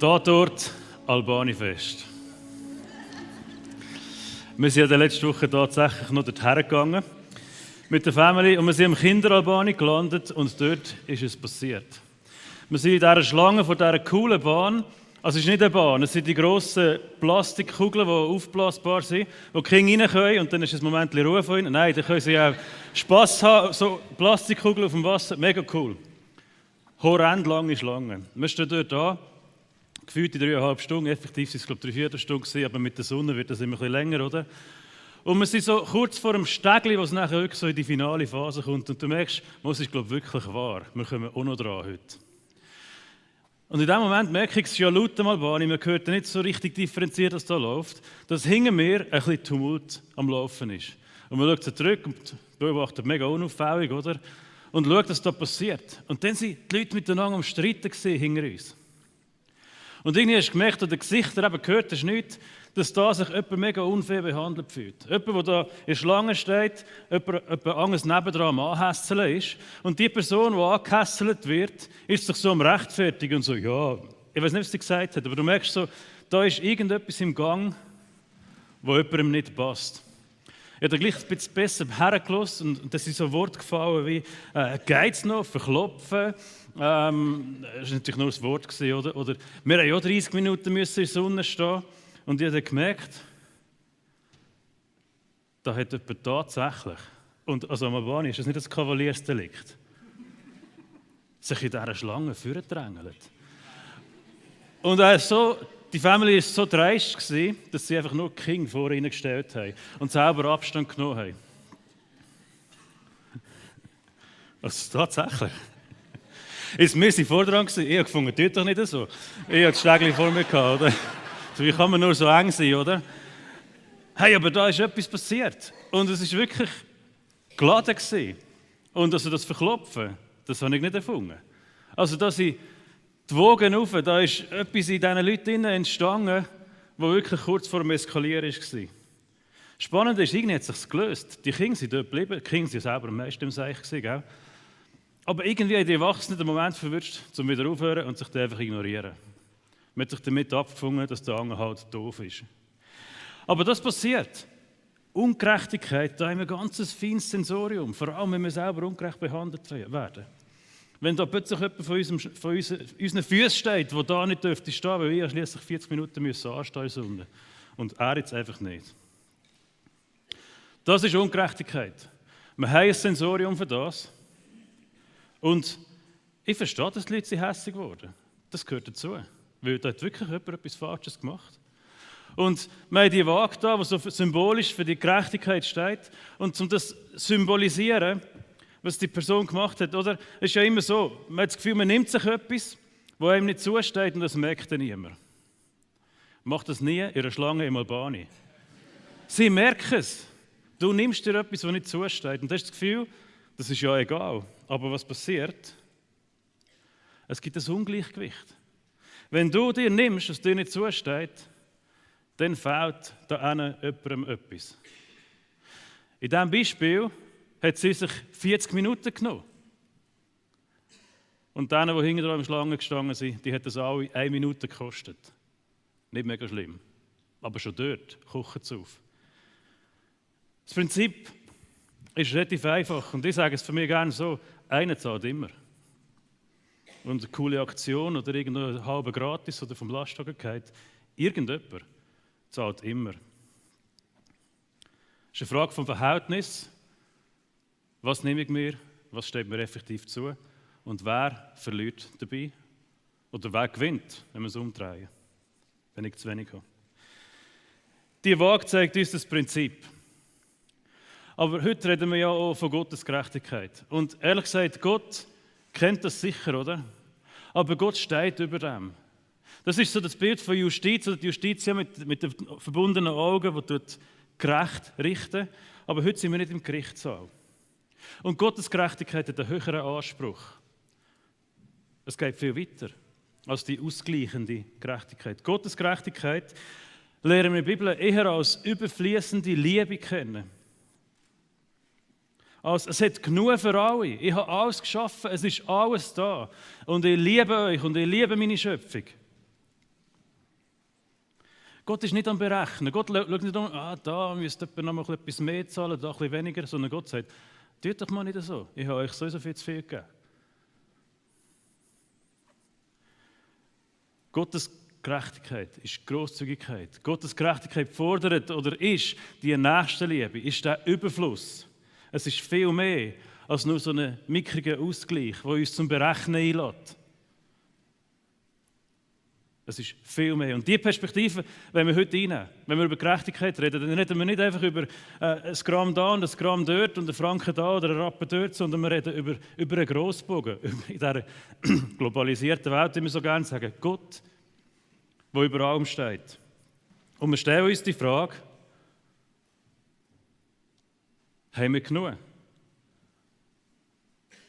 Tatort Albani-Fest. Wir sind ja letzte Woche tatsächlich noch dorthin gegangen mit der Family und wir sind im Kinderalbani gelandet und dort ist es passiert. Wir sind in dieser Schlange vor dieser coolen Bahn. Also es ist nicht eine Bahn, es sind die grossen Plastikkugeln, die aufblasbar sind, wo die Kinder rein können und dann ist ein Moment Ruhe von ihnen. Nein, dann können sie auch Spass haben, so Plastikkugeln auf dem Wasser, mega cool. Horrend lange Schlange. Wir stehen dort an, gefühlt in 3,5 Stunden, effektiv sind es glaube ich 3/4 Stunden gewesen, aber mit der Sonne wird das immer ein bisschen länger, oder? Und wir sind so kurz vor dem Stegli, wo es nachher wirklich so in die finale Phase kommt und du merkst, es ist glaube ich wirklich wahr, wir kommen auch noch dran heute. Und in dem Moment merke ich, es ist ja laut am Albani, man hört nicht so richtig differenziert, was da läuft, dass hinter mir ein bisschen Tumult am Laufen ist. Und man schaut so zurück und beobachtet mega unauffällig, oder? Und schaut, was da passiert. Und dann sind die Leute miteinander am Streiten hinter uns. Und irgendwie hast du gemerkt, an den Gesichtern eben gehört hast nicht, dass da sich jemand mega unfair behandelt fühlt. Jemand, der da in der Schlange steht, jemand anderes nebendran am Anhässeln ist. Und die Person, die angehässelt wird, ist sich so am Rechtfertigen und so, ja, ich weiß nicht, was sie gesagt hat, aber du merkst so, da ist irgendetwas im Gang, wo jemandem nicht passt. Ich habe gleich ein bisschen besser hergelassen und das sind so Worte gefallen wie «Geht's noch?», «Verklopfen». Das war natürlich nur ein Wort, oder wir haben ja 30 Minuten in der Sonne stehen und ich habe gemerkt, da hat jemand tatsächlich, und also am Albani ist das nicht ein Kavaliersdelikt, sich in dieser Schlange vorgedrängelt. Und die Familie war so dreist, dass sie einfach nur die Kinder vor ihnen gestellt haben und selber Abstand genommen haben. Also tatsächlich. Wir waren vor dran, ich habe gefunden, tut doch nicht so. Ich hatte das Stegli vor mir gehabt, oder? So, wie kann man nur so eng sein, oder? Hey, aber da ist etwas passiert. Und es war wirklich geladen. Und also das Verklopfen, das habe ich nicht erfunden. Also da sind die Wogen rauf, da ist etwas in diesen Leuten entstanden, das wirklich kurz vor dem Eskalieren war. Spannend ist, irgendwie hat es sich gelöst. Die Kinder sind dort geblieben, die Kinder sind selber am meisten im Seich gewesen, gell? Aber irgendwie haben die Erwachsenen den Moment verwünscht, um wieder aufzuhören und sich dann einfach ignorieren. Man hat sich damit abgefunden, dass der andere halt doof ist. Aber das passiert. Ungerechtigkeit, da haben wir ein ganz feines Sensorium, vor allem wenn wir selber ungerecht behandelt werden. Wenn da plötzlich jemand von unseren Füßen steht, der da nicht dürfte stehen, weil wir schließlich 40 Minuten anstehen müssen und er jetzt einfach nicht. Das ist Ungerechtigkeit. Wir haben ein Sensorium für das. Und ich verstehe, dass die Leute hässlich geworden. Das gehört dazu. Weil da hat wirklich jemand etwas Falsches gemacht. Und wir haben die Waage da, die so symbolisch für die Gerechtigkeit steht. Und um das zu symbolisieren, was die Person gemacht hat, oder? Es ist ja immer so, man hat das Gefühl, man nimmt sich etwas, das einem nicht zusteht und das merkt dann niemand. Macht das nie in einer Schlange im Albani. Sie merken es. Du nimmst dir etwas, das nicht zusteht. Und du hast das Gefühl, das ist ja egal. Aber was passiert? Es gibt ein Ungleichgewicht. Wenn du dir nimmst, was dir nicht zusteht, dann fehlt da jemandem etwas. In diesem Beispiel hat sie sich 40 Minuten genommen. Und denen, die hinten im Schlange gestanden sind, die hat das alle 1 Minute gekostet. Nicht mega schlimm. Aber schon dort kochen sie auf. Das Prinzip ist relativ einfach. Und ich sage es für mich gerne so, einer zahlt immer. Und eine coole Aktion oder irgendeine halbe Gratis oder vom Lastwagen geht, irgendjemand zahlt immer. Es ist eine Frage vom Verhältnis. Was nehme ich mir, was steht mir effektiv zu und wer verliert dabei oder wer gewinnt, wenn wir es umdrehen, wenn ich zu wenig habe. Die Waage zeigt uns das Prinzip. Aber heute reden wir ja auch von Gottes Gerechtigkeit. Und ehrlich gesagt, Gott kennt das sicher, oder? Aber Gott steht über dem. Das ist so das Bild von Justiz, oder die Justiz ja mit den verbundenen Augen, die dort gerecht richten. Aber heute sind wir nicht im Gerichtssaal. Und Gottes Gerechtigkeit hat einen höheren Anspruch. Es geht viel weiter als die ausgleichende Gerechtigkeit. Gottes Gerechtigkeit lernen wir in der Bibel eher als überfließende Liebe kennen. Also, es hat genug für alle. Ich habe alles geschaffen, es ist alles da. Und ich liebe euch und ich liebe meine Schöpfung. Gott ist nicht am Berechnen. Gott schaut nicht da müsst ihr noch mal etwas mehr zahlen, da ein bisschen weniger, sondern Gott sagt, tut doch mal nicht so, ich habe euch sowieso viel zu viel gegeben. Gottes Gerechtigkeit ist Grosszügigkeit. Gottes Gerechtigkeit fordert oder ist die Nächstenliebe, ist der Überfluss. Es ist viel mehr als nur so ein mickriger Ausgleich, der uns zum Berechnen einlädt. Es ist viel mehr. Und diese Perspektive, wenn wir heute reinnehmen, wenn wir über Gerechtigkeit reden, dann reden wir nicht einfach über ein Gramm da und ein Gramm dort und einen Franken da oder einen Rappen dort, sondern wir reden über einen Grossbogen, über in dieser globalisierten Welt, wie wir so gerne sagen, Gott, der über allem steht. Und wir stellen uns die Frage, haben wir genug?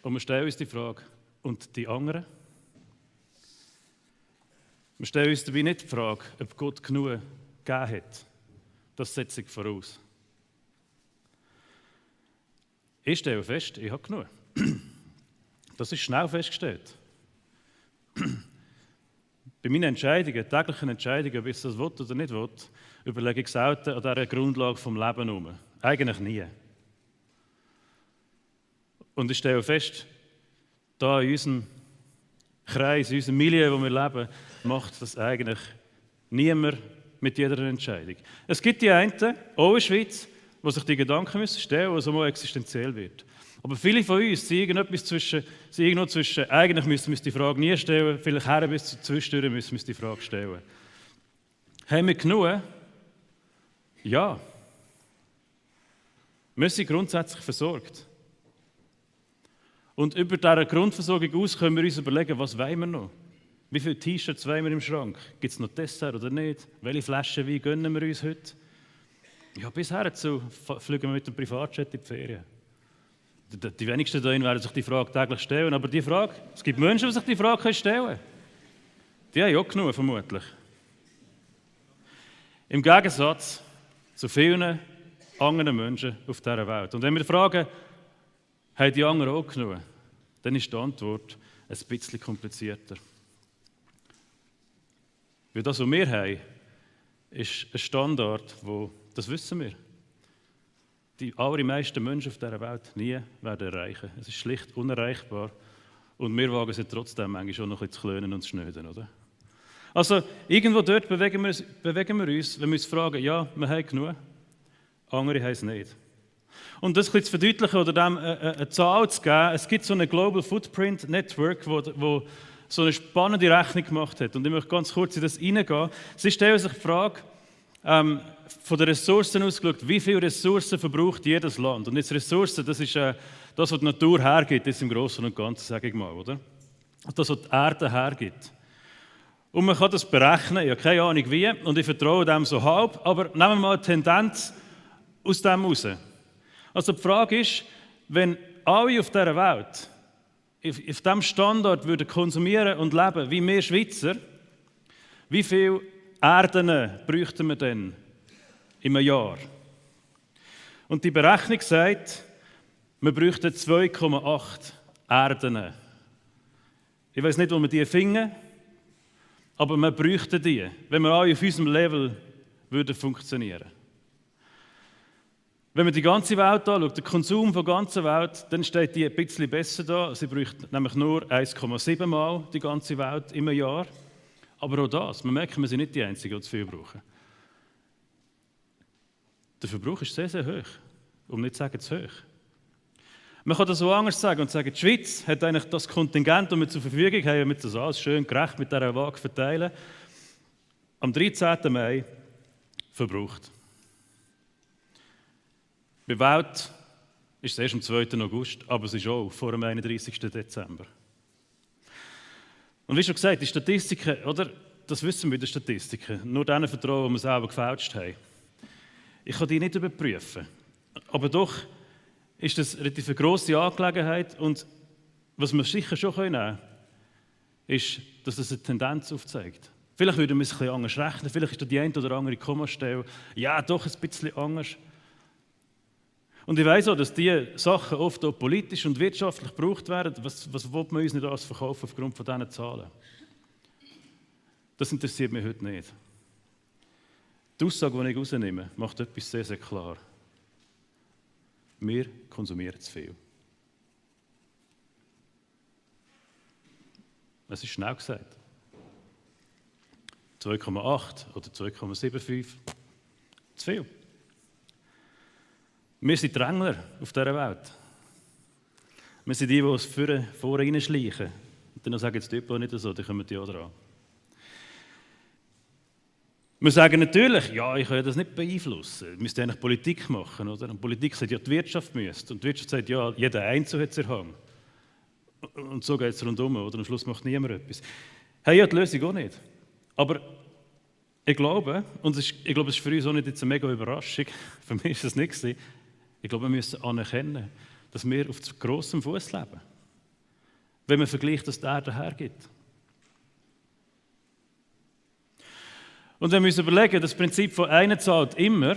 Und wir stellen uns die Frage, und die anderen? Wir stellen uns dabei nicht die Frage, ob Gott genug gegeben hat. Das setze ich voraus. Ich stelle fest, ich habe genug. Das ist schnell festgestellt. Bei meinen Entscheidungen, täglichen Entscheidungen, ob ich das will oder nicht will, überlege ich selten an dieser Grundlage des Lebens herum. Eigentlich nie. Und ich stelle fest, da in unserem Kreis, in unserem Milieu, wo wir leben, macht das eigentlich niemand mit jeder Entscheidung. Es gibt die einen, auch in der Schweiz, die sich die Gedanken müssen stellen, was einmal existenziell wird. Aber viele von uns sind irgendwo zwischen, eigentlich müssen wir die Frage nie stellen, vielleicht her bis zur Zwischentür müssen wir die Frage stellen. Haben wir genug? Ja. Wir sind grundsätzlich versorgt. Und über diese Grundversorgung aus können wir uns überlegen, was wollen wir noch? Wie viele T-Shirts wollen wir im Schrank? Gibt es noch Dessert oder nicht? Welche Flaschen Wein gönnen wir uns heute? Ja, bisher fliegen wir mit dem Privatjet in die Ferien. Die wenigsten da werden sich die Frage täglich stellen, aber die Frage, es gibt Menschen, die sich die Frage stellen können. Die haben auch genug, vermutlich. Im Gegensatz zu vielen anderen Menschen auf dieser Welt. Und wenn wir fragen, haben die anderen auch genug, dann ist die Antwort ein bisschen komplizierter. Weil das, was wir haben, ist ein Standard, das wissen wir, die allermeisten Menschen auf dieser Welt nie werden erreichen. Es ist schlicht unerreichbar. Und wir wagen es trotzdem manchmal schon noch ein bisschen zu klönen und zu schnöden, oder? Also, irgendwo dort bewegen wir uns, wenn wir uns fragen, ja, wir haben genug, andere haben es nicht. Und das ein bisschen zu verdeutlichen oder dem eine Zahl zu geben, es gibt so eine Global Footprint Network, wo so eine spannende Rechnung gemacht hat. Und ich möchte ganz kurz in das hineingehen. Sie stellen sich die Frage, von den Ressourcen ausgeschaut, wie viele Ressourcen verbraucht jedes Land? Und jetzt Ressourcen, das ist das, was die Natur hergibt, ist im Großen und Ganzen, sage ich mal, oder? Das, was die Erde hergibt. Und man kann das berechnen, ich habe keine Ahnung wie, und ich vertraue dem so halb, aber nehmen wir mal eine Tendenz aus dem raus. Also die Frage ist, wenn alle auf dieser Welt auf diesem Standard würden konsumieren und leben wie wir Schweizer, wie viel Erden bräuchten wir denn im Jahr? Und die Berechnung sagt, wir bräuchten 2,8 Erden. Ich weiß nicht, wo wir die finden, aber wir bräuchten die, wenn wir alle auf unserem Level würden funktionieren. Wenn man die ganze Welt anschaut, den Konsum der ganzen Welt, dann steht die ein bisschen besser da. Sie bräuchte nämlich nur 1,7 Mal die ganze Welt im Jahr. Aber auch das, wir merken, wir sind nicht die Einzigen, die zu viel brauchen. Der Verbrauch ist sehr, sehr hoch, um nicht zu sagen zu hoch. Man kann das so anders sagen und sagen, die Schweiz hat eigentlich das Kontingent, das wir zur Verfügung haben, mit das alles schön gerecht mit dieser Waage verteilen, am 13. Mai verbraucht. Bei Welt ist es erst am 2. August, aber es ist auch vor dem 31. Dezember. Und wie schon gesagt, die Statistiken, oder? Das wissen wir, die Statistiken. Nur denen vertrauen, die wir selber gefälscht haben. Ich kann die nicht überprüfen. Aber doch ist das eine relativ grosse Angelegenheit. Und was wir sicher schon nehmen können, ist, dass es eine Tendenz aufzeigt. Vielleicht würden wir es ein bisschen anders rechnen. Vielleicht ist da die eine oder andere Kommastelle ja doch ein bisschen anders. Und ich weiss auch, dass diese Sachen oft auch politisch und wirtschaftlich gebraucht werden. Was will man uns nicht alles verkaufen aufgrund von diesen Zahlen? Das interessiert mich heute nicht. Die Aussage, die ich rausnehme, macht etwas sehr, sehr klar. Wir konsumieren zu viel. Es ist schnell gesagt. 2,8 oder 2,75. Zu viel. Wir sind Drängler auf dieser Welt. Wir sind die es vorne reinschleichen. Und dann sagen jetzt die Leute nicht so, dann kommen die auch dran. Wir sagen natürlich, ja, ich kann das nicht beeinflussen. Wir müssen eigentlich Politik machen, oder? Und Politik sagt, ja, die Wirtschaft müsste. Und die Wirtschaft sagt, ja, jeder Einzelne hat es erhangen. Und so geht es rundum, oder? Am Schluss macht niemand etwas. Hey, ja, die Lösung auch nicht. Aber ich glaube, und es ist für uns auch nicht jetzt eine mega Überraschung, für mich ist das nicht gewesen, ich glaube, wir müssen anerkennen, dass wir auf grossem Fuß leben. Wenn man vergleicht, was die Erde hergibt. Und wenn wir uns überlegen, das Prinzip von einer zahlt immer,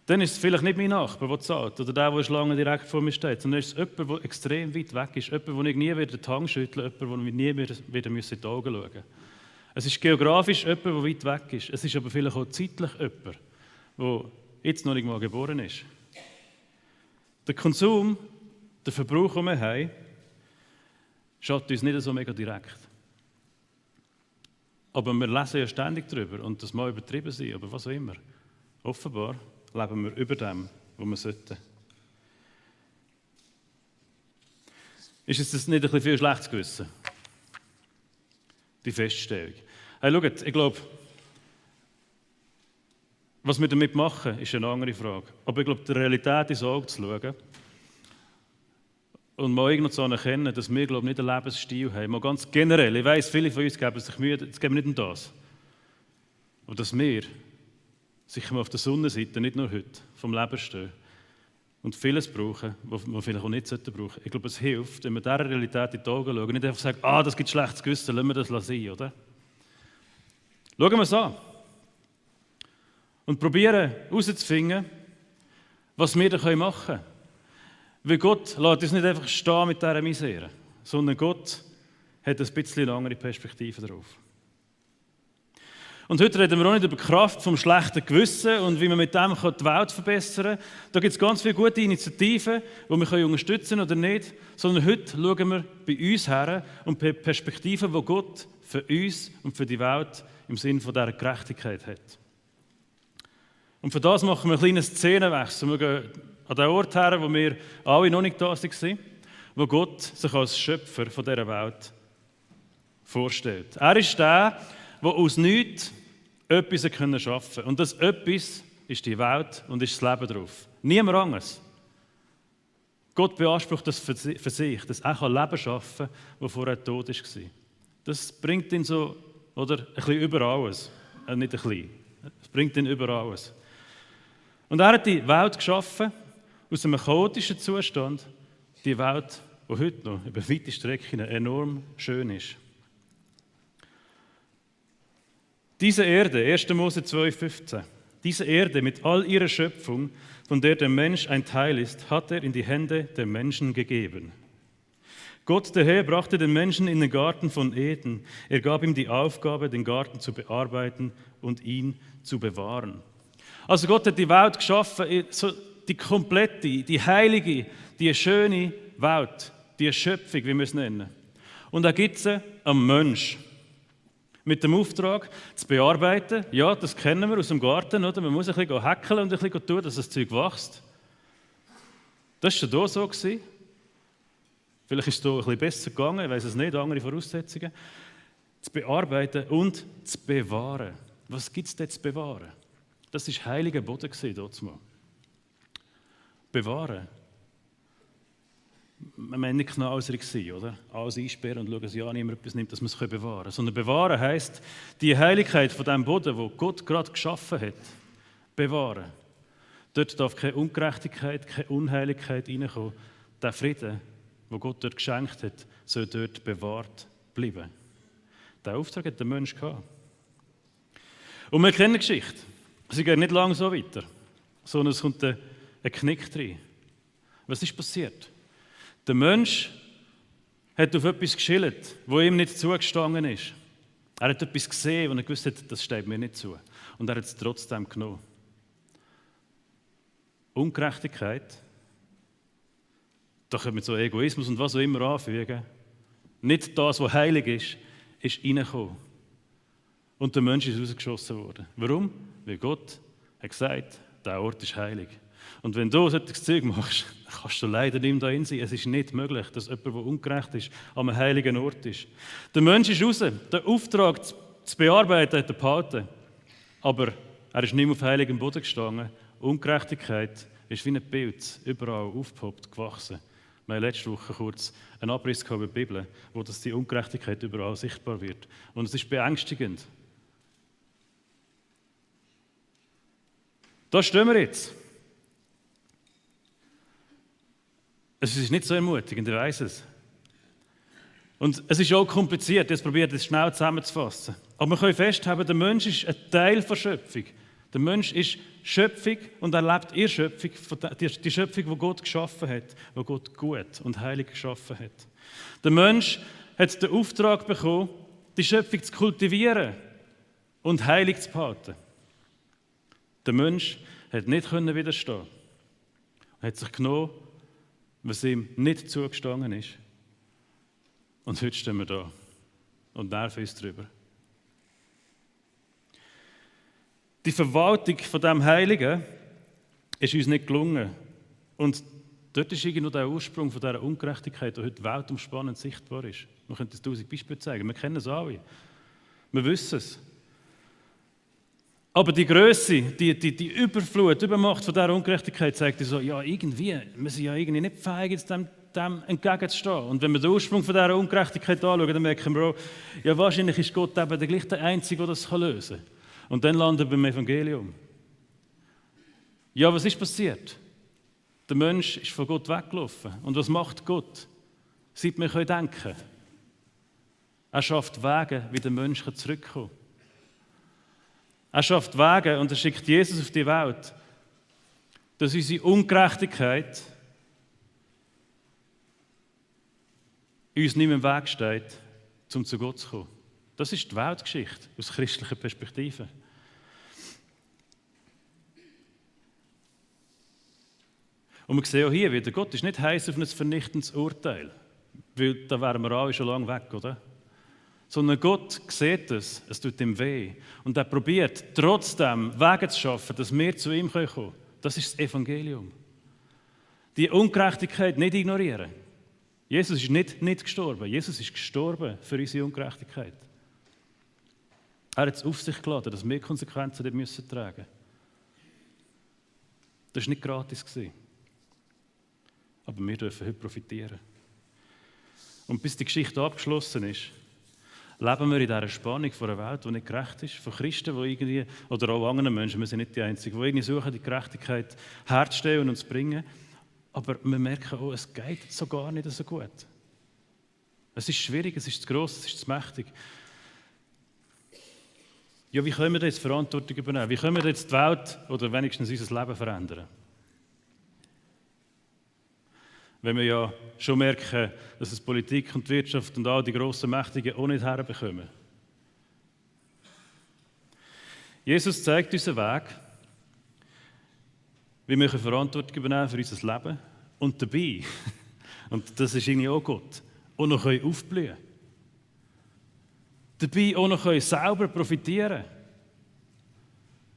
dann ist es vielleicht nicht mein Nachbar, der zahlt, oder der Schlange direkt vor mir steht, sondern es ist jemand, der extrem weit weg ist, jemand, wo ich nie wieder die Hand schüttle, jemand, wo ich nie wieder in die Augen schauen muss. Es ist geografisch jemand, der weit weg ist. Es ist aber vielleicht auch zeitlich jemand, der jetzt noch nicht mal geboren ist. Der Konsum, der Verbrauch, den wir haben, schadet uns nicht so mega direkt. Aber wir lesen ja ständig darüber und das mag übertrieben sein, aber was auch immer. Offenbar leben wir über dem, was wir sollten. Ist es das nicht ein bisschen viel schlechtes Gewissen? Die Feststellung. Hey, schaut, ich glaube, was wir damit machen, ist eine andere Frage. Aber ich glaube, der Realität ins Auge zu schauen und mal irgendwo zu anerkennen, dass wir, glaube ich, nicht einen Lebensstil haben. Mal ganz generell, ich weiss, viele von uns geben sich Mühe, es geht nicht um das. Aber dass wir sicher mal auf der Sonnenseite, nicht nur heute, vom Leben stehen und vieles brauchen, was wir vielleicht auch nicht brauchen sollten. Ich glaube, es hilft, wenn wir dieser Realität in die Augen schauen und nicht einfach sagen, das gibt schlechtes Gewissen, lassen wir das sein, oder? Schauen wir es an. Und probieren herauszufinden, was wir da machen können. Weil Gott lässt uns nicht einfach stehen mit dieser Misere, sondern Gott hat ein bisschen eine andere Perspektive darauf. Und heute reden wir auch nicht über die Kraft vom schlechten Gewissen und wie man mit dem die Welt verbessern kann. Da gibt es ganz viele gute Initiativen, die wir unterstützen können oder nicht. Sondern heute schauen wir bei uns her und die Perspektive, die Gott für uns und für die Welt im Sinne von dieser Gerechtigkeit hat. Und für das machen wir einen kleinen Szenenwechsel. Wir gehen an den Ort her, wo wir alle noch nicht da waren, wo Gott sich als Schöpfer von dieser Welt vorstellt. Er ist der aus nichts etwas schaffen können. Und das etwas ist die Welt und ist das Leben drauf. Niemand anderes. Gott beansprucht das für sich, dass er Leben schaffen kann, das vorher tot war. Das bringt ihn so, oder, ein bisschen über alles. Nicht ein bisschen. Es bringt ihn über alles. Und er hat die Welt geschaffen, aus einem chaotischen Zustand, die Welt, die heute noch über weite Strecken enorm schön ist. Diese Erde, 1. Mose 2,15, diese Erde mit all ihrer Schöpfung, von der der Mensch ein Teil ist, hat er in die Hände der Menschen gegeben. Gott, der Herr, brachte den Menschen in den Garten von Eden. Er gab ihm die Aufgabe, den Garten zu bearbeiten und ihn zu bewahren. Also Gott hat die Welt geschaffen, die komplette, die heilige, die schöne Welt, die Schöpfung, wie wir es nennen. Und er gibt sie am Mensch. Mit dem Auftrag, zu bearbeiten. Ja, das kennen wir aus dem Garten, oder? Man muss ein bisschen häckeln und ein bisschen tun, dass das Zeug wächst. Das war schon hier so. Vielleicht ist es hier ein bisschen besser gegangen, ich weiß es nicht, andere Voraussetzungen. Zu bearbeiten und zu bewahren. Was gibt es denn zu bewahren? Das war heiliger Boden dort mal. Bewahren. Wir waren nicht knauserig, oder? Alles einsperren und schauen, dass ja niemand etwas nimmt, dass man es bewahren kann. Sondern bewahren heisst, die Heiligkeit von dem Boden, den Gott gerade geschaffen hat, bewahren. Dort darf keine Ungerechtigkeit, keine Unheiligkeit reinkommen. Der Frieden, den Gott dort geschenkt hat, soll dort bewahrt bleiben. Diesen Auftrag hat der Mensch gehabt. Und wir kennen die Geschichte. Sie geht nicht lange so weiter, sondern es kommt ein Knick rein. Was ist passiert? Der Mensch hat auf etwas geschillt, wo ihm nicht zugestanden ist. Er hat etwas gesehen, und er gewusst hat, das steht mir nicht zu. Und er hat es trotzdem genommen. Ungerechtigkeit, da können wir so Egoismus und was auch immer anfügen. Nicht das, was heilig ist reingekommen. Und der Mensch ist rausgeschossen worden. Warum? Weil Gott hat gesagt, der Ort ist heilig. Und wenn du solches Zeug machst, kannst du leider nicht mehr da sein. Es ist nicht möglich, dass jemand, der ungerecht ist, an einem heiligen Ort ist. Der Mensch ist raus, den Auftrag zu bearbeiten hat er behalten. Aber er ist nicht mehr auf heiligem Boden gestanden. Ungerechtigkeit ist wie ein Pilz, überall aufgepoppt, gewachsen. Wir haben letzte Woche kurz einen Abriss über die Bibel, wo die Ungerechtigkeit überall sichtbar wird. Und es ist beängstigend. Da stehen wir jetzt. Es ist nicht so ermutigend, ich weiss es. Und es ist auch kompliziert, ich probiere das schnell zusammenzufassen. Aber wir können festhalten, der Mensch ist ein Teil der Schöpfung. Der Mensch ist Schöpfung und er lebt in der Schöpfung, die Schöpfung, die Gott geschaffen hat, die Gott gut und heilig geschaffen hat. Der Mensch hat den Auftrag bekommen, die Schöpfung zu kultivieren und heilig zu behalten. Der Mensch hat nicht widerstehen. Er hat sich genommen, was ihm nicht zugestanden ist. Und heute stehen wir da und nerven uns darüber. Die Verwaltung von diesem Heiligen ist uns nicht gelungen. Und dort ist irgendwo der Ursprung von dieser Ungerechtigkeit, die heute weltumspannend sichtbar ist. Man könnte es 1000 Beispiele zeigen, wir kennen es alle. Wir wissen es. Aber die Grösse, die Überflut, die Übermacht von dieser Ungerechtigkeit zeigt so, ja irgendwie, wir sind ja irgendwie nicht fähig, jetzt dem entgegenzustehen. Und wenn wir den Ursprung von dieser Ungerechtigkeit anschauen, dann merken wir auch, ja wahrscheinlich ist Gott eben der Einzige, der das lösen kann. Und dann landen wir beim Evangelium. Ja, was ist passiert? Der Mensch ist von Gott weggelaufen. Und was macht Gott? Seit wir denken können. Er schafft Wege, wie der Mensch zurückkommen kann. Er schafft Wege und er schickt Jesus auf die Welt, dass unsere Ungerechtigkeit uns nicht mehr im Weg steht, um zu Gott zu kommen. Das ist die Weltgeschichte aus christlicher Perspektive. Und wir sehen auch hier wieder, Gott ist nicht heiß auf ein vernichtendes Urteil, weil da wären wir alle schon lange weg, oder? Sondern Gott sieht es tut ihm weh. Und er probiert trotzdem Wege zu schaffen, dass wir zu ihm kommen können. Das ist das Evangelium. Die Ungerechtigkeit nicht ignorieren. Jesus ist nicht gestorben. Jesus ist gestorben für unsere Ungerechtigkeit. Er hat es auf sich geladen, dass wir Konsequenzen tragen müssen. Das war nicht gratis. Aber wir dürfen heute profitieren. Und bis die Geschichte abgeschlossen ist, leben wir in dieser Spannung von einer Welt, die nicht gerecht ist, von Christen, die irgendwie, oder auch anderen Menschen, wir sind nicht die Einzigen, die irgendwie suchen, die Gerechtigkeit herzustellen und zu bringen. Aber wir merken auch, es geht so gar nicht so gut. Es ist schwierig, es ist zu gross, es ist zu mächtig. Ja, wie können wir jetzt Verantwortung übernehmen? Wie können wir jetzt die Welt oder wenigstens unser Leben verändern? Wenn wir ja schon merken, dass es Politik und Wirtschaft und all die grossen Mächtigen auch nicht herbekommen. Jesus zeigt uns einen Weg, wie wir Verantwortung übernehmen für unser Leben und dabei, und das ist irgendwie auch Gott, auch noch aufblühen können. Dabei auch noch selber profitieren können.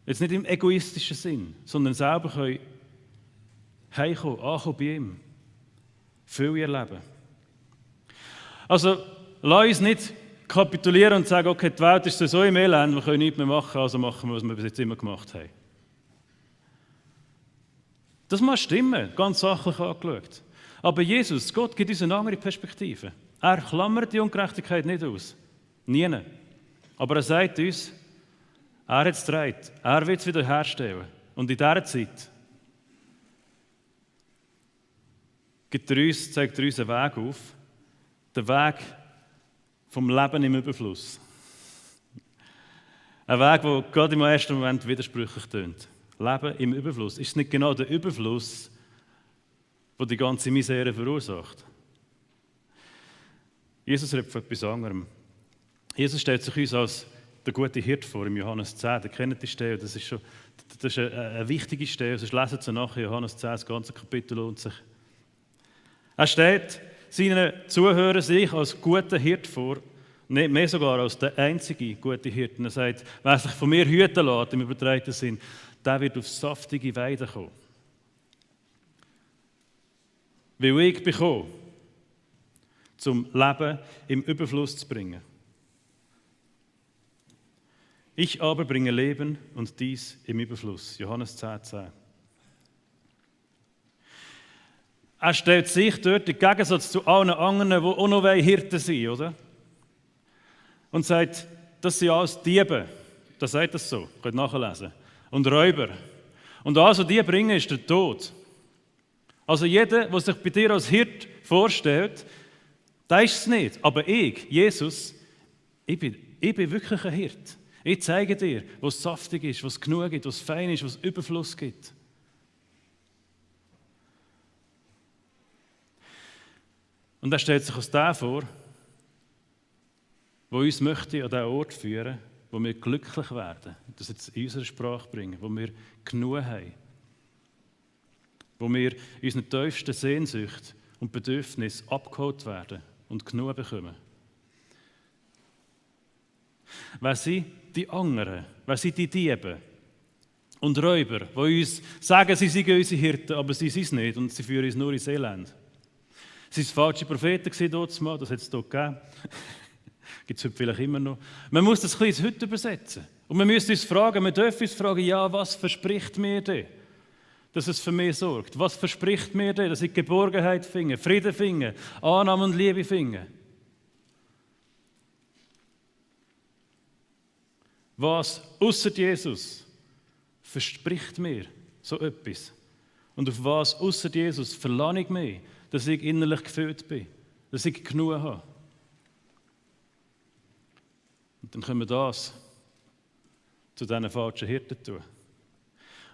Jetzt nicht im egoistischen Sinn, sondern selber heimkommen, ankommen bei ihm. Viel erleben. Also, lass uns nicht kapitulieren und sagen, okay, die Welt ist so im Elend, wir können nichts mehr machen, also machen wir, was wir bis jetzt immer gemacht haben. Das mag stimmen, ganz sachlich angeschaut. Aber Jesus, Gott gibt uns eine andere Perspektive. Er klammert die Ungerechtigkeit nicht aus. Nie. Aber er sagt uns, er hat es getragen, er wird es wieder herstellen. Und in dieser Zeit zeigt er uns einen Weg auf, den Weg vom Leben im Überfluss. Ein Weg, der gerade im ersten Moment widersprüchlich tönt. Leben im Überfluss. Ist es nicht genau der Überfluss, der die ganze Misere verursacht? Jesus redet von etwas anderem. Jesus stellt sich uns als der gute Hirt vor im Johannes 10. Ihr kennt die Stelle, das ist eine wichtige Stelle. Sonst lesen Sie nachher Johannes 10, das ganze Kapitel lohnt sich. Er stellt seinen Zuhörern sich als guter Hirt vor, nicht mehr sogar als der einzige gute Hirte. Er sagt, wer sich von mir hüten lässt, im übertragenen Sinn, der wird auf saftige Weiden kommen. Weil ich bekomme, zum Leben im Überfluss zu bringen. Ich aber bringe Leben und dies im Überfluss. Johannes 10,10. Er stellt sich dort im Gegensatz zu allen anderen, die auch noch Hirten sind, oder? Und sagt, das sind alles Diebe. Das sagt das so, könnt ihr nachlesen. Und Räuber. Und alles, was die bringen, ist der Tod. Also jeder, der sich bei dir als Hirt vorstellt, der ist es nicht. Aber ich, Jesus, ich bin wirklich ein Hirt. Ich zeige dir, was saftig ist, was genug gibt, was fein ist, was Überfluss gibt. Und er stellt sich als der vor, der uns möchte an diesen Ort führen, wo wir glücklich werden, das jetzt in unsere Sprache bringen, wo wir genug haben, wo wir unseren tiefsten Sehnsucht und Bedürfnis abgeholt werden und genug bekommen. Wer sind die anderen? Wer sind die Diebe und Räuber, die uns sagen, sie seien unsere Hirten, aber sie sind es nicht und sie führen uns nur ins Elend? Sie waren falsche Propheten dort mal, das hat es dort gegeben. Gibt es heute vielleicht immer noch. Man muss das ein bisschen ins Heute übersetzen. Und wir müssen uns fragen, wir dürfen uns fragen, ja, was verspricht mir denn, dass es für mich sorgt? Was verspricht mir denn, dass ich Geborgenheit finde, Frieden finde, Annahme und Liebe finde? Was ausser Jesus verspricht mir so etwas? Und auf was ausser Jesus verlange ich mich, dass ich innerlich gefüllt bin, dass ich genug habe? Und dann können wir das zu diesen falschen Hirten tun.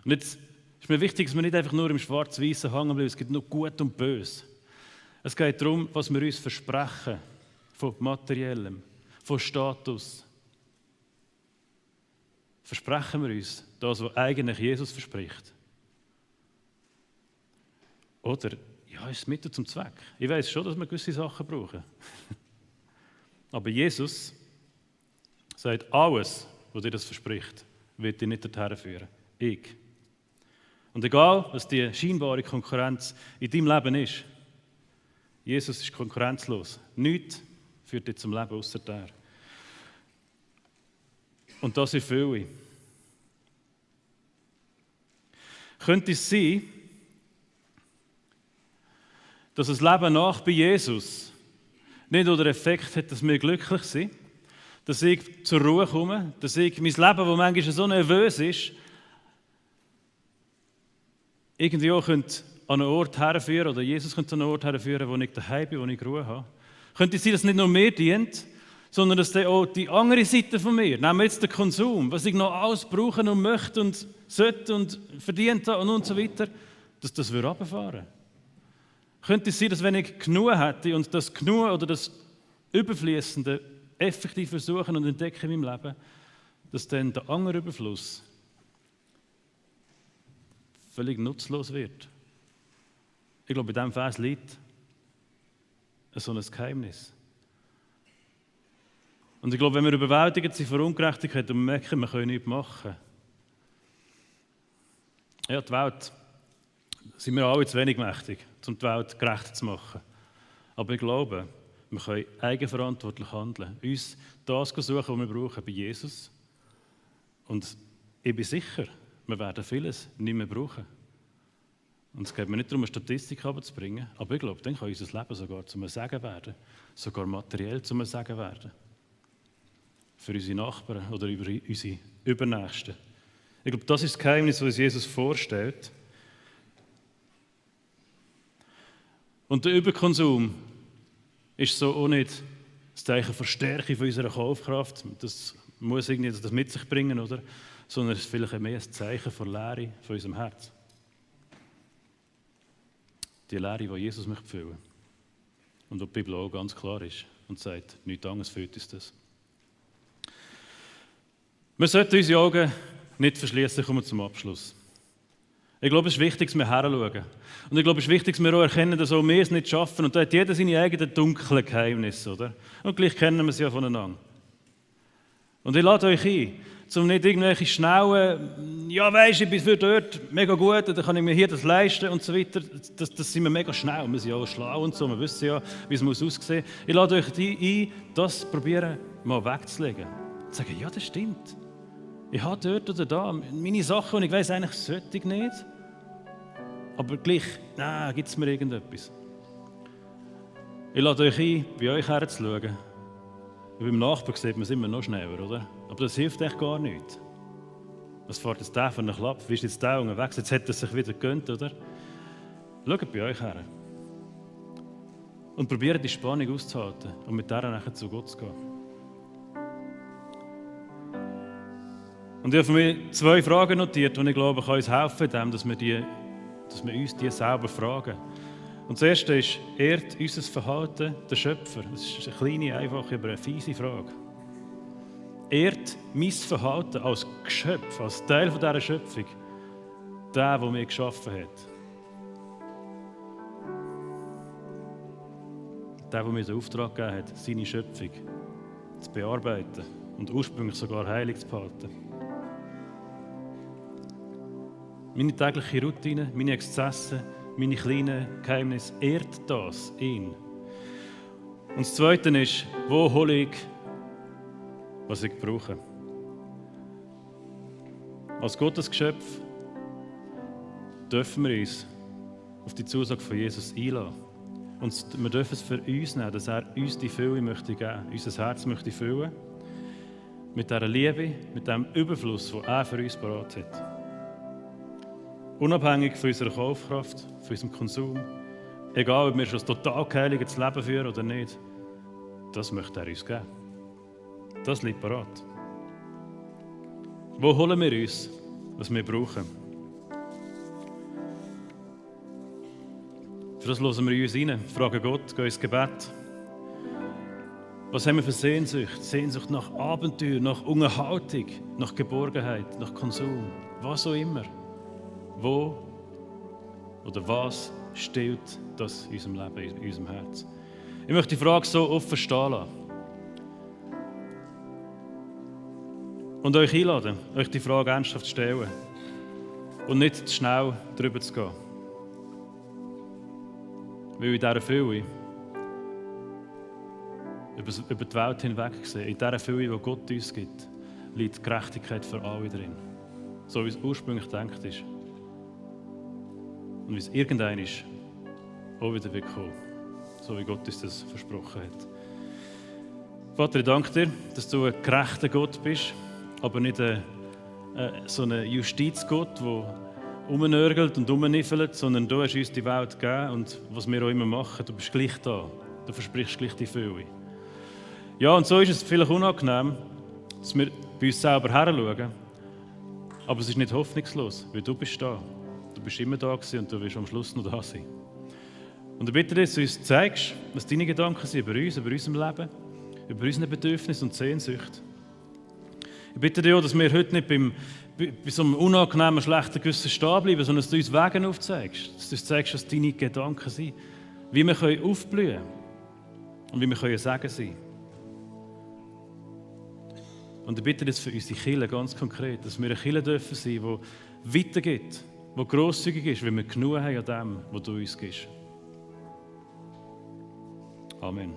Und jetzt ist mir wichtig, dass wir nicht einfach nur im Schwarz-Weißen hängen bleiben, es gibt noch Gut und Böse. Es geht darum, was wir uns versprechen von Materiellem, von Status. Versprechen wir uns das, was eigentlich Jesus verspricht? Oder, ja, ist es Mittel zum Zweck. Ich weiß schon, dass wir gewisse Sachen brauchen. Aber Jesus sagt, alles, was dir das verspricht, wird dich nicht dorthin führen. Ich. Und egal, was die scheinbare Konkurrenz in deinem Leben ist, Jesus ist konkurrenzlos. Nichts führt dich zum Leben ausser der. Und das in Fülle. Könnte es sein, dass das Leben nach bei Jesus nicht nur den Effekt hat, dass wir glücklich sind, dass ich zur Ruhe komme, dass ich mein Leben, das manchmal so nervös ist, irgendwie auch an einen Ort herführen oder Jesus könnte an einen Ort herführen, wo ich daheim bin, wo ich Ruhe habe. Könnte es sein, dass es nicht nur mir dient, sondern dass auch die andere Seite von mir, nehmen wir jetzt den Konsum, was ich noch alles brauchen und möchte und sollte und verdient habe und so weiter, dass das runterfahren würde. Könnte es sein, dass wenn ich genug hätte und das Genug oder das Überfließende effektiv versuchen und entdecken in meinem Leben, dass dann der andere Überfluss völlig nutzlos wird. Ich glaube, in diesem Vers liegt so ein Geheimnis. Und ich glaube, wenn wir überwältigt sind von Ungerechtigkeit und merken, wir können nichts machen. Ja, die Welt sind wir alle zu wenig mächtig, um die Welt gerecht zu machen. Aber ich glaube, wir können eigenverantwortlich handeln. Uns das suchen, was wir brauchen, bei Jesus. Und ich bin sicher, wir werden vieles nicht mehr brauchen. Und es geht mir nicht darum, eine Statistik herabzubringen, aber ich glaube, dann kann unser Leben sogar zu einem Segen werden. Sogar materiell zu einem Segen werden. Für unsere Nachbarn oder über unsere Übernächsten. Ich glaube, das ist das Geheimnis, das uns Jesus vorstellt. Und der Überkonsum ist so auch nicht das Zeichen von Stärke von unserer Kaufkraft. Das muss irgendwie das mit sich bringen, oder? Sondern es ist vielleicht mehr ein Zeichen von Leere von unserem Herz. Die Leere, die Jesus möchte füllen. Und wo die Bibel auch ganz klar ist und sagt, nichts anderes füllt uns das. Wir sollten unsere Augen nicht verschließen, kommen zum Abschluss. Ich glaube, es ist wichtig, dass wir hinschauen. Und ich glaube, es ist wichtig, dass wir auch erkennen, dass auch wir es nicht schaffen. Und da hat jeder seine eigenen dunklen Geheimnisse, oder? Und gleich kennen wir sie ja voneinander. Und ich lade euch ein, um nicht irgendwelche schnellen, ja weisst, ich bin für dort mega gut, dann kann ich mir hier das leisten und so weiter. Das sind wir mega schnell, wir sind ja auch schlau und so, wir wissen ja, wie es aussehen muss. Ich lade euch ein, das probieren mal wegzulegen. Sagen, ja, das stimmt. Ich habe dort oder da meine Sachen und ich weiss eigentlich, sollte ich nicht. Aber gleich, gibt es mir irgendetwas. Ich lade euch ein, bei euch herzuschauen. Beim Nachbarn sieht man es immer noch schneller, oder? Aber das hilft echt gar nichts. Was fährt jetzt der von einem Klapp? Wie ist jetzt der unterwegs? Jetzt hat er sich wieder gegönnt, oder? Schaut bei euch her. Und probiert die Spannung auszuhalten und mit der nachher zu Gott zu gehen. Und ich habe mir 2 Fragen notiert, die ich glaube, können uns helfen können, dass wir uns die selber fragen. Und das erste ist, ehrt unser Verhalten der Schöpfer? Das ist eine kleine, einfache, aber eine fiese Frage. Ehrt mein Verhalten als Geschöpf, als Teil von dieser Schöpfung, der mich geschaffen hat? Der mir den Auftrag gegeben hat, seine Schöpfung zu bearbeiten und ursprünglich sogar heilig zu behalten. Meine tägliche Routine, meine Exzesse, meine kleinen Geheimnisse, ehrt das ihn. Und das Zweite ist, wo hole ich, was ich brauche? Als Gottesgeschöpf dürfen wir uns auf die Zusage von Jesus einlassen. Und wir dürfen es für uns nehmen, dass er uns die Fülle möchte geben, unser Herz möchte füllen. Mit dieser Liebe, mit dem Überfluss, den er für uns parat hat. Unabhängig von unserer Kaufkraft, von unserem Konsum, egal ob wir schon ein total geheiligtes Leben führen oder nicht, das möchte er uns geben. Das liegt parat. Wo holen wir uns, was wir brauchen? Für das hören wir uns rein, fragen Gott, gehen ins Gebet. Was haben wir für Sehnsucht? Sehnsucht nach Abenteuer, nach Unterhaltung, nach Geborgenheit, nach Konsum, was auch immer. Wo oder was stillt das in unserem Leben, in unserem Herz? Ich möchte die Frage so offen stehen lassen. Und euch einladen, euch die Frage ernsthaft zu stellen. Und nicht zu schnell drüber zu gehen. Weil in dieser Fülle, über die Welt hinweg gesehen, in dieser Fülle, die Gott uns gibt, liegt Gerechtigkeit für alle drin. So wie es ursprünglich gedacht ist. Und wie es irgendein ist, auch wieder wird kommen. So wie Gott uns das versprochen hat. Vater, ich danke dir, dass du ein gerechter Gott bist, aber nicht so ein Justizgott, der rumnörgelt und rumniffelt, sondern du hast uns die Welt gegeben und was wir auch immer machen, du bist gleich da. Du versprichst gleich die Fülle. Ja, und so ist es vielleicht unangenehm, dass wir bei uns selber heranschauen, aber es ist nicht hoffnungslos, weil du bist da. Du bist immer da gewesen und du wirst am Schluss noch da sein. Und ich bitte dich, dass du uns zeigst, was deine Gedanken sind über uns, über unser Leben, über unsere Bedürfnisse und Sehnsucht. Ich bitte dich auch, dass wir heute nicht bei so einem unangenehmen, schlechten Gewissen stehen bleiben, sondern dass du uns Wege aufzeigst. Dass du uns zeigst, was deine Gedanken sind. Wie wir aufblühen können und wie wir Segen sein können. Und ich bitte dich für unsere Kirche ganz konkret, dass wir eine Kirche dürfen sein, die weitergeht, die grosszügig ist, weil wir genug haben an dem, was du uns gibst. Amen.